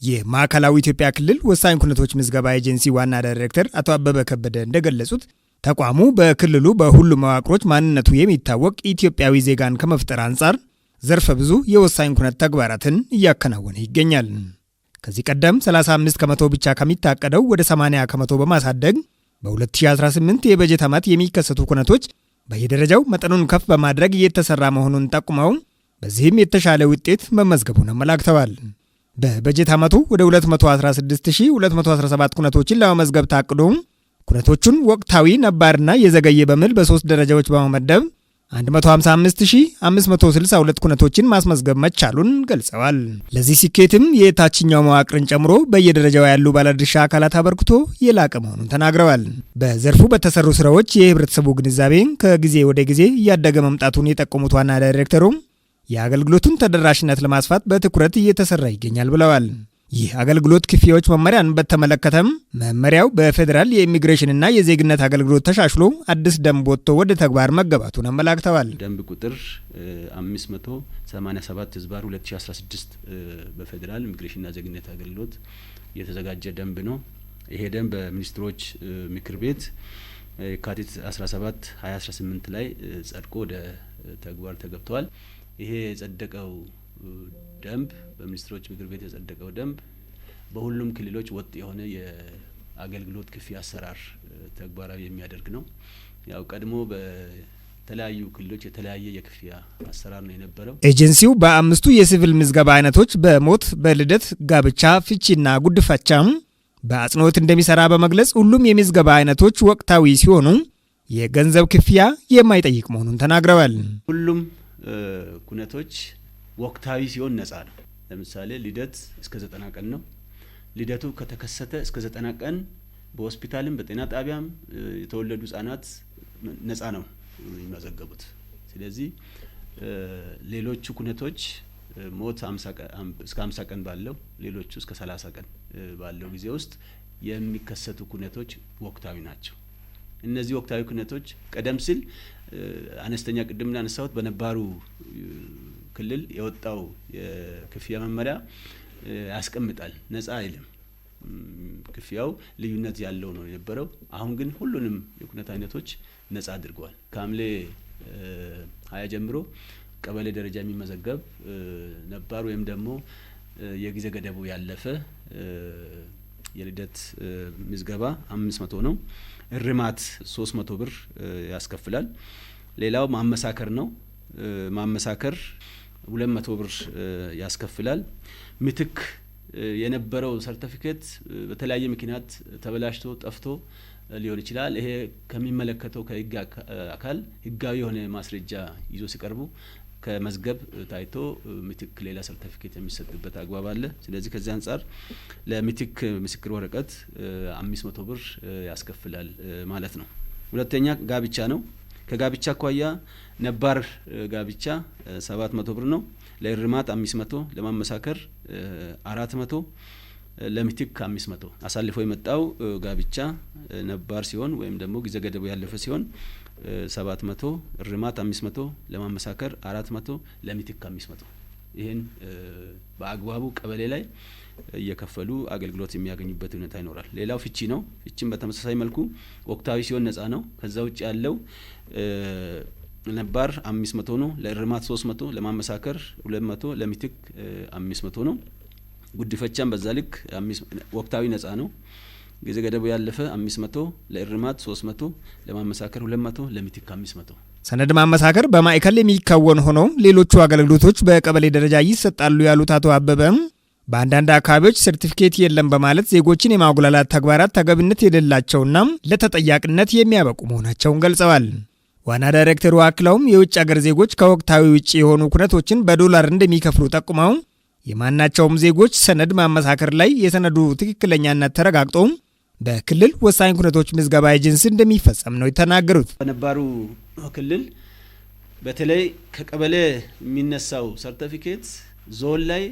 የማዕከላዊ ኢትዮጵያ ክልል ወሳኝ ኩነቶች ምዝገባ ኤጀንሲ ዋና ዳይሬክተር አቶ አበበ ከበደ እንደገለጹት ተቋሙ በክልሉ በሁሉም መዋቅሮች ማንነቱ የሚታወቅ ኢትዮጵያዊ ዜጋን ከመፍጠር አንጻር ዘርፈ ብዙ የወሳኝ ኩነት ተግባራትን እያከናወነ ይገኛል። ከዚህ ቀደም 35% ብቻ ከሚታቀደው ወደ 80% በማሳደግ በ2018 የበጀት ዓመት የሚከሰቱ ኩነቶች በየደረጃው መጠኑን ከፍ በማድረግ እየተሰራ መሆኑን ጠቁመው በዚህም የተሻለ ውጤት መመዝገቡን አመላክተዋል። በበጀት ዓመቱ ወደ 216217 ኩነቶችን ለመመዝገብ ታቅዶ ኩነቶቹን ወቅታዊ፣ ነባርና የዘገየ በሚል በሶስት ደረጃዎች በመመደብ 155562 ኩነቶችን ማስመዝገብ መቻሉን ገልጸዋል። ለዚህ ስኬትም የታችኛው መዋቅርን ጨምሮ በየደረጃው ያሉ ባለድርሻ አካላት አበርክቶ የላቀ መሆኑን ተናግረዋል። በዘርፉ በተሰሩ ስራዎች የህብረተሰቡ ግንዛቤ ከጊዜ ወደ ጊዜ እያደገ መምጣቱን የጠቆሙት ዋና ዳይሬክተሩ የአገልግሎቱን ተደራሽነት ለማስፋት በትኩረት እየተሰራ ይገኛል ብለዋል። ይህ አገልግሎት ክፍያዎች መመሪያን በተመለከተም መመሪያው በፌዴራል የኢሚግሬሽንና የዜግነት አገልግሎት ተሻሽሎ አዲስ ደንብ ወጥቶ ወደ ተግባር መገባቱን አመላክተዋል። ደንብ ቁጥር 587/2016 በፌዴራል ኢሚግሬሽንና ዜግነት አገልግሎት የተዘጋጀ ደንብ ነው። ይሄ ደንብ በሚኒስትሮች ምክር ቤት የካቲት 17 2018 ላይ ጸድቆ ወደ ተግባር ተገብተዋል። ይሄ የጸደቀው ደንብ፣ በሚኒስትሮች ምክር ቤት የጸደቀው ደንብ በሁሉም ክልሎች ወጥ የሆነ የአገልግሎት ክፍያ አሰራር ተግባራዊ የሚያደርግ ነው። ያው ቀድሞ በተለያዩ ክልሎች የተለያየ የክፍያ አሰራር ነው የነበረው። ኤጀንሲው በአምስቱ የሲቪል ምዝገባ አይነቶች በሞት፣ በልደት፣ ጋብቻ፣ ፍቺና ጉድፈቻም በአጽንኦት እንደሚሰራ በመግለጽ ሁሉም የምዝገባ አይነቶች ወቅታዊ ሲሆኑ የገንዘብ ክፍያ የማይጠይቅ መሆኑን ተናግረዋል። ሁሉም ኩነቶች ወቅታዊ ሲሆን ነጻ ነው። ለምሳሌ ልደት እስከ 90 ቀን ነው። ልደቱ ከተከሰተ እስከ 90 ቀን በሆስፒታልም በጤና ጣቢያም የተወለዱ ህጻናት ነጻ ነው የሚመዘገቡት። ስለዚህ ሌሎቹ ኩነቶች ሞት እስከ 50 ቀን ባለው፣ ሌሎቹ እስከ 30 ቀን ባለው ጊዜ ውስጥ የሚከሰቱ ኩነቶች ወቅታዊ ናቸው። እነዚህ ወቅታዊ ኩነቶች ቀደም ሲል አነስተኛ፣ ቅድም እንዳነሳሁት በነባሩ ክልል የወጣው የክፍያ መመሪያ ያስቀምጣል፣ ነጻ አይልም። ክፍያው ልዩነት ያለው ነው የነበረው። አሁን ግን ሁሉንም የኩነት አይነቶች ነጻ አድርገዋል። ከሐምሌ 20 ጀምሮ ቀበሌ ደረጃ የሚመዘገብ ነባር ወይም ደግሞ የጊዜ ገደቡ ያለፈ የልደት ምዝገባ 500 ነው። እርማት 300 ብር ያስከፍላል። ሌላው ማመሳከር ነው። ማመሳከር 200 ብር ያስከፍላል። ምትክ የነበረው ሰርተፊኬት በተለያየ ምክንያት ተበላሽቶ ጠፍቶ ሊሆን ይችላል። ይሄ ከሚመለከተው ከህግ አካል ህጋዊ የሆነ ማስረጃ ይዞ ሲቀርቡ ከመዝገብ ታይቶ ምትክ ሌላ ሰርተፊኬት የሚሰጥበት አግባብ አለ። ስለዚህ ከዚህ አንጻር ለምትክ ምስክር ወረቀት 500 ብር ያስከፍላል ማለት ነው። ሁለተኛ ጋብቻ ነው። ከጋብቻ አኳያ ነባር ጋብቻ 700 ብር ነው። ለእርማት 500፣ ለማመሳከር 400፣ ለምትክ 500። አሳልፎ የመጣው ጋብቻ ነባር ሲሆን ወይም ደግሞ ጊዜ ገደቡ ያለፈ ሲሆን 700፣ እርማት 500፣ ለማመሳከር 400፣ ለምትክ 500። ይህን በአግባቡ ቀበሌ ላይ እየከፈሉ አገልግሎት የሚያገኙበት ሁኔታ ይኖራል። ሌላው ፍቺ ነው። ፍቺም በተመሳሳይ መልኩ ወቅታዊ ሲሆን ነጻ ነው። ከዛ ውጭ ያለው ነባር 500 ነው። ለእርማት 300፣ ለማመሳከር 200፣ ለምትክ 500 ነው። ጉዲፈቻም በዛ ልክ ወቅታዊ ነጻ ነው። ጊዜ ገደቡ ያለፈ 500፣ ለእርማት 300፣ ለማመሳከር 200፣ ለምትክ 500። ሰነድ ማመሳከር በማዕከል የሚከወን ሆኖ ሌሎቹ አገልግሎቶች በቀበሌ ደረጃ ይሰጣሉ ያሉት አቶ አበበም በአንዳንድ አካባቢዎች ሰርቲፊኬት የለም በማለት ዜጎችን የማጉላላት ተግባራት ተገቢነት የሌላቸውና ለተጠያቂነት የሚያበቁ መሆናቸውን ገልጸዋል። ዋና ዳይሬክተሩ አክለውም የውጭ አገር ዜጎች ከወቅታዊ ውጭ የሆኑ ኩነቶችን በዶላር እንደሚከፍሉ ጠቁመው የማናቸውም ዜጎች ሰነድ ማመሳከር ላይ የሰነዱ ትክክለኛነት ተረጋግጦ በክልል ወሳኝ ኩነቶች ምዝገባ ኤጀንሲ እንደሚፈጸም ነው የተናገሩት። በነባሩ ክልል በተለይ ከቀበሌ የሚነሳው ሰርተፊኬት ዞን ላይ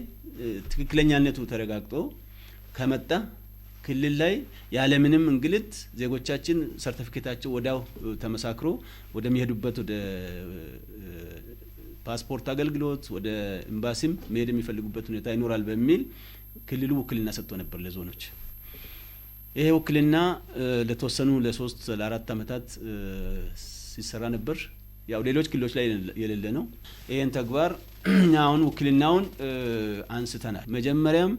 ትክክለኛነቱ ተረጋግጦ ከመጣ ክልል ላይ ያለምንም እንግልት ዜጎቻችን ሰርተፊኬታቸው ወዲያው ተመሳክሮ ወደሚሄዱበት ወደ ፓስፖርት አገልግሎት ወደ ኤምባሲም መሄድ የሚፈልጉበት ሁኔታ ይኖራል በሚል ክልሉ ውክልና ሰጥቶ ነበር ለዞኖች። ይሄ ውክልና ለተወሰኑ ለ3 ለ4 ዓመታት ሲሰራ ነበር። ያው ሌሎች ክልሎች ላይ የሌለ ነው። ይሄን ተግባር አሁን ውክልናውን አንስተናል። መጀመሪያም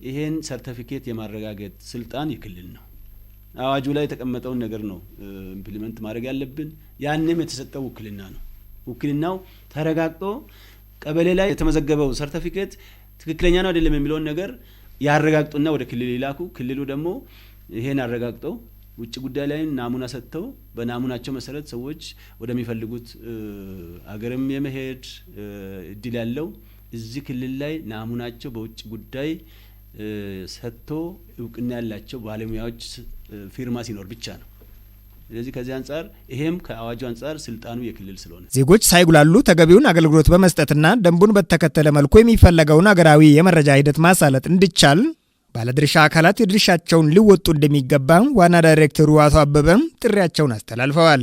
ይሄን ሰርተፊኬት የማረጋገጥ ስልጣን የክልል ነው። አዋጁ ላይ የተቀመጠውን ነገር ነው implement ማድረግ ያለብን። ያንም የተሰጠው ውክልና ነው። ውክልናው ተረጋግጦ ቀበሌ ላይ የተመዘገበው ሰርተፊኬት ትክክለኛ ነው አይደለም የሚለውን ነገር ያረጋግጡና ወደ ክልል ይላኩ። ክልሉ ደግሞ ይሄን አረጋግጦ ውጭ ጉዳይ ላይ ናሙና ሰጥተው በናሙናቸው መሰረት ሰዎች ወደሚፈልጉት አገርም የመሄድ እድል ያለው እዚህ ክልል ላይ ናሙናቸው በውጭ ጉዳይ ሰጥቶ እውቅና ያላቸው ባለሙያዎች ፊርማ ሲኖር ብቻ ነው። ስለዚህ ከዚህ አንጻር ይሄም ከአዋጁ አንጻር ስልጣኑ የክልል ስለሆነ ዜጎች ሳይጉላሉ ተገቢውን አገልግሎት በመስጠትና ደንቡን በተከተለ መልኩ የሚፈለገውን አገራዊ የመረጃ ሂደት ማሳለጥ እንዲቻል ባለድርሻ አካላት የድርሻቸውን ሊወጡ እንደሚገባ ዋና ዳይሬክተሩ አቶ አበበም ጥሪያቸውን አስተላልፈዋል።